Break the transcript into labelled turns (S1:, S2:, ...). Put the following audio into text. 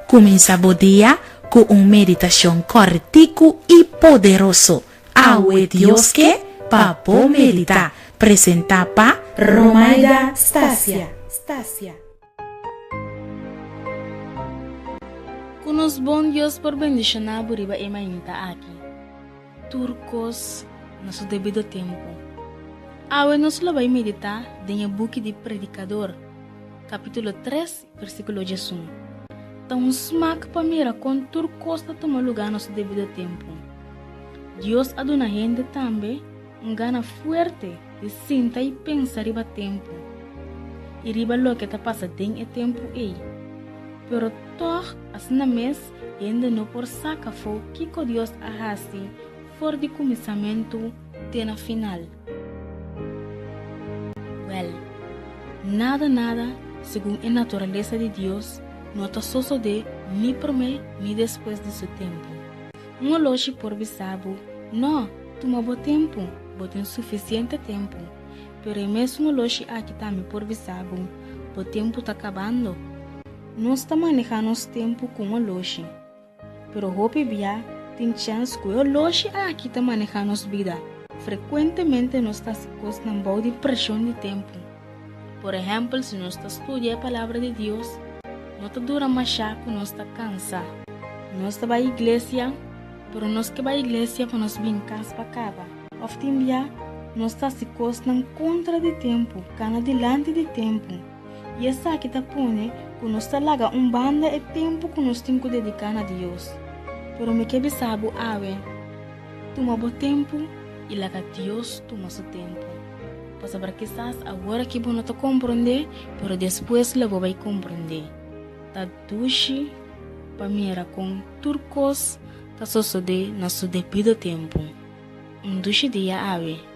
S1: Kuminsá bo dia ku un meditashon kòrtiku i poderoso. Awe Dios ke pa bo meditá. Presentá pa Romaida Stasia.
S2: Ku nos bon Dios por bendishoná bo riba e mainta aki. Tur kos na su debido tempu. Awe nos lo bai meditá den e buki di Predikador, kapítulo tres, Versíkulo 11. Ta un smak pa mira kon tur kos ta tuma lugá na su debido tempu. Dios a duna hende tambe un gana fuerte di sinta i pensa riba tempu i riba loke ta pasa den e tempu ei. Pero tòg asina mes hende no por saka afó kiko Dios a hasi for di kuminsamentu te na final. Wèl, nada nada segun e naturalesa di Dios no ta sosodé ni promé ni despues di su tempu. Un oloshi por bisa bo, No, tuma bo tempu, bo tin sufisiente tempu. Pero e mesun oloshi aki tambe por bisa bo, Bo tempu ta kabando. Nos ta manehá nos tempu ku un oloshi. Pero hopi bia tin chèns ku e oloshi aki ta manehá nos bida. Frekuentemente nos ta hasi kosnan bou di preshon di tempu. Por ehèmpel, si nos ta studia e Palabra di Dios, no ta dura mashá ku nos ta kansa. Nos ta bai iglesia, pero nos ke bai iglesia pa nos bin kas pa kaba. Òf tin bia nos ta hasi kosnan kontra di tempu, kana dilanti di tempu. I esaki ta pone ku nos ta laga un banda e tempu ku nos tin ku dediká na Dios. Pero mi ke bisa bo awe, tuma bo tempu i laga Dios tuma su tempu. Pasobra kisas awor aki bo no ta komprondé, pero despues lo bo bai komprondé. Ta dushi pa mira kon tur kos ta sosodé na su debido tempu. Un dushi dia awe!